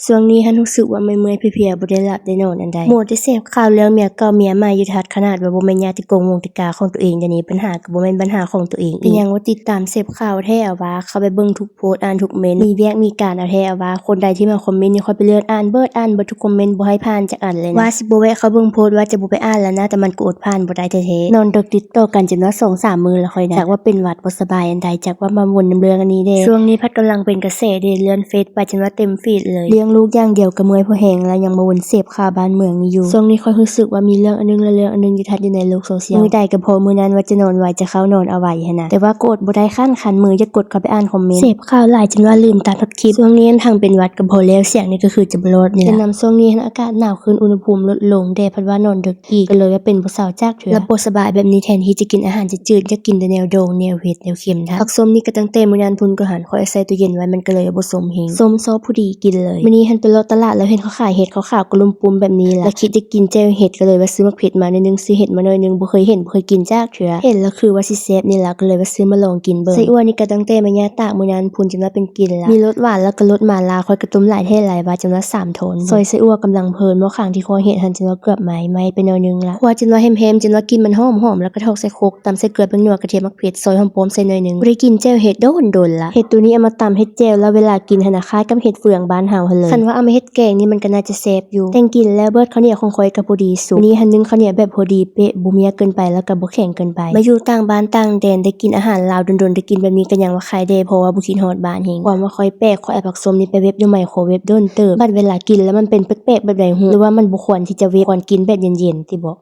ຊ່ວງນີ້ຫັ້ນຮູ້ສຶກວ່າເມື່ອຍໆເພຍໆ ບໍ່ໄດ້ຫຼັບໄດ້ນອນອັນໃດ. ມົວແຕ່ເສບຂ່າວເລື່ອງເມຍເກົ່າເມຍໃໝ່ຢູ່ທັດ ຂະໜາດວ່າບໍ່ແມ່ນຍາຕິກົງວົງຕິກາຂອງຕົວເອງ ດຽວນີ້ບັນຫາກໍບໍ່ແມ່ນບັນຫາຂອງຕົວເອງອີກ. ເປັນຫຍັງວ່າຕິດຕາມເສບຂ່າວແທ້ຫວາ ເຂົ້າໄປເບິ່ງທຸກໂພສ ອ່ານທຸກເມັນ ມີວຽກມີການເອົາແທ້ຫວາ. ຄົນໃດທີ່ມາຄອມເມັນນີ້ ຂ້ອຍໄປເລື່ອນອ່ານເບິດ ອ່ານເບິດທຸກຄອມເມັນ ບໍ່ໃຫ້ຜ່ານຈັກອັນເລີຍນະ. ວ່າຊິບໍ່ແວະເຂົ້າເບິ່ງໂພສ ວ່າຈະບໍ່ໄປອ່ານແລ້ວນະ ແຕ່ມັນກໍອົດຜ່ານບໍ່ໄດ້ແທ້ໆ. ນອນເດິກຕິດຕໍ່ກັນຈົນວ່າສອງສາມມື້ແລ້ວຂ້ອຍນະ ຈັກວ່າເປັນຫວັດບໍ່ສະບາຍອັນໃດ ຈັກວ່າມາວົນນຳເລື່ອງອັນນີ້ແດ່. ຊ່ວງນີ້ພັດກຳລັງເປັນກະແສເດ ເລື່ອນເຟສໄປຈົນວ່າເຕັມຟີດເລີຍ. ລ້ຽງລູກຢ່າງດຽວກໍເມື່ອຍພໍແຮງແລ້ວ ຍັງມາວົນເສບຂ່າວບ້ານເມືອງນີ້ຢູ່. ຊ່ວງນີ້ຂ້ອຍຮູ້ສຶກວ່າມີເລື່ອງອັນໜຶ່ງແລະເລື່ອງອັນໜຶ່ງຢູ່ທັດຢູ່ໃນໂລກໂຊຊຽວ. ມື້ໃດກໍພໍມື້ນັ້ນ ວ່າຈະນອນໄວຈະເຂົ້ານອນເອົາໄວຫັ້ນນະ ແຕ່ວ່າກໍອົດບໍ່ໄດ້ ຄັນຄັນມື ຢາກກົດເຂົ້າໄປອ່ານຄອມເມັນ. ເສບຂ່າວຫຼາຍຈົນວ່າລືມຕັດຮອດຄລິບ. ຊ່ວງນີ້ຫັ້ນທັງເປັນຫວັດກໍພໍແລ້ວ ສຽງນີ້ກໍຄືຈະບໍ່ລອດນີ້ແຫຼະ. ແຕ່ນຳຊ່ວງນີ້ຫັ້ນອາກາດໜາວຂຶ້ນ ອຸນຫະພູມລົດລົງ ແດ່ພັດວ່ານອນເດິກ ອີກ ກໍເລີຍວ່າເປັນບໍ່ເຊົາຈັກເທື່ອ ແລະບໍ່ສະບາຍແບບນີ້ ແທນທີ່ຈະກິນອາຫານຈືດໆ ຢາກກິນແຕ່ແນວດອງແນວເຮັດແນວເຄັມທັດ. ບັກສົ້ມນີ້ກໍຕັ້ງແຕ່ມື້ນັ້ນພຸ້ນກໍຫັນ ຂ້ອຍເອົາໃສ່ຕູ້ເຢັນໄວ້ ມັນກໍເລີຍບໍ່ສົ້ມເຮັງ ສົ້ມຊອບພໍດີກິນເລີຍ. ມື້ນີ້ຫັ້ນໄປເລາະຕະຫຼາດ ແລ້ວເຫັນເຂົາຂາຍເຫັດຂາວໆ ກະລຸມປຸມແບບນີ້ລະ ລະຄິດຈະກິນແຈ່ວເຫັດ ກໍເລີຍວ່າຊື້ໝາກເຜັດມາໜ້ອຍໜຶ່ງ ຊື້ເຫັດມາໜ້ອຍໜຶ່ງ ບໍ່ເຄີຍເຫັນບໍ່ເຄີຍກິນຈັກເທື່ອ ເຫັນແລ້ວຄືວ່າຊິແຊບນີ້ລະ ກໍເລີຍວ່າຊື້ມາລອງກິນເບິ່ງ. ໄສ້ອົ່ວນີ້ກໍຕັ້ງແຕ່ແມ່ຍ່າຕາກມື້ນັ້ນພຸ້ນຈົນວ່າເປັນ ກິນລະ ມີລົດຫວານ ແລ້ວກໍລົດໝາລ່າ ຂ້ອຍກໍຕົ້ມຫຼາຍແທ້ຫຼາຍວ່າ ຈົນວ່າສາມໂທນ. ຊອຍໄສ້ອົ່ວກຳລັງເພີນ ໝໍ້ຂ້າງທີ່ຂ້ອຍເຮັດຫັ້ນ ຈົນວ່າເກືອບໄໝ້ ໄໝ້ໄປໜ້ອຍໜຶ່ງລະ. ຂົ້ວຈົນວ່າແຮມໆ ຈົນວ່າກິ່ນມັນຫອມໆ ແລ້ວກໍຖອກໃສ່ຄົກ ຕຳໃສ່ເກືອ ແປ້ງນົວ ກະທຽມ ໝາກເຜັດ ຊອຍຫອມປ້ອມໃສ່ໜ້ອຍໜຶ່ງ. ບໍ່ໄດ້ກິນແຈ່ວເຫັດດົນໆລະ. ເຫັດໂຕນີ້ເອົາມາຕຳເຮັດແຈ່ວ ແລ້ວເວລາກິນຫັ້ນນະ ຄ້າຍກັບເຫັດເຟືອງບ້ານເຮົາຫັ້ນເລີຍ. ຄັນວ່າເອົາມາເຮັດແກງນີ້ ມັນກໍໜ້າຈະແຊບຢູ່. ແຕ່ງກິນແລ້ວເບີດ ເຂົ້າໜຽວຂອງຂ້ອຍກໍພໍດີສຸກ. ມື້ນີ້ຫັ້ນໜຶ້ງເຂົ້າໜຽວແບບພໍດີເປະ ບໍ່ເໝຍເກີນໄປ ແລ້ວກໍບໍ່ແຂງເກີນໄປ. ມາຢູ່ຕ່າງບ້ານຕ່າງແດນ ໄດ້ກິນອາຫານລາວດົນໆ ໄດ້ກິນແບບນີ້ກໍຍັງວ່າໄຄແດ່ ເພາະວ່າບໍ່ຄິດຮອດບ້ານເຮັງ. ຄວາມວ່າຂ້ອຍແປກ ຂ້ອຍເອົາຜັກສົ້ມນີ້ໄປເວັບຢູ່ໄມ້ ຂໍເວັບດົນເຕີບ. ບັດເວລາກິນແລ້ວມັນເປັນແປກໆແບບໃດຮູ້ ຫຼືວ່າມັນບໍ່ຄວນທີ່ຈະເວັບ ຄວນກິນແບບເຢັນໆຕິບໍ?